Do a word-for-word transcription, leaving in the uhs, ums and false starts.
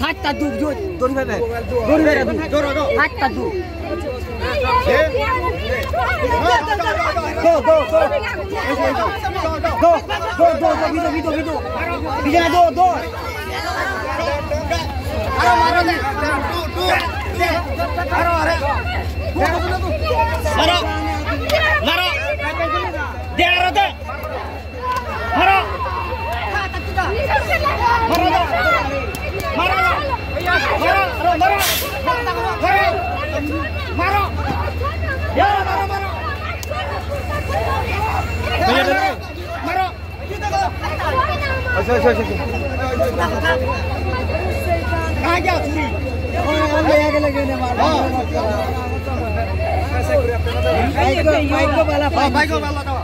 Hatta du, du, dori bebe. Hatta du. Do, do, do. Do, do, do, do, bido, bido, bido. Bido, do, do. Maro, maro. De, aro de. Maro. Maro da. Maro da. Maro, maro, maro. Maro. Maro. Ya, maro, maro. Maro. Acha, acha, acha, acha. Kaya churi. Oh, oh, ya, ya, ya, ya, ya. Bike ko, bike ko bala, bike ko bala.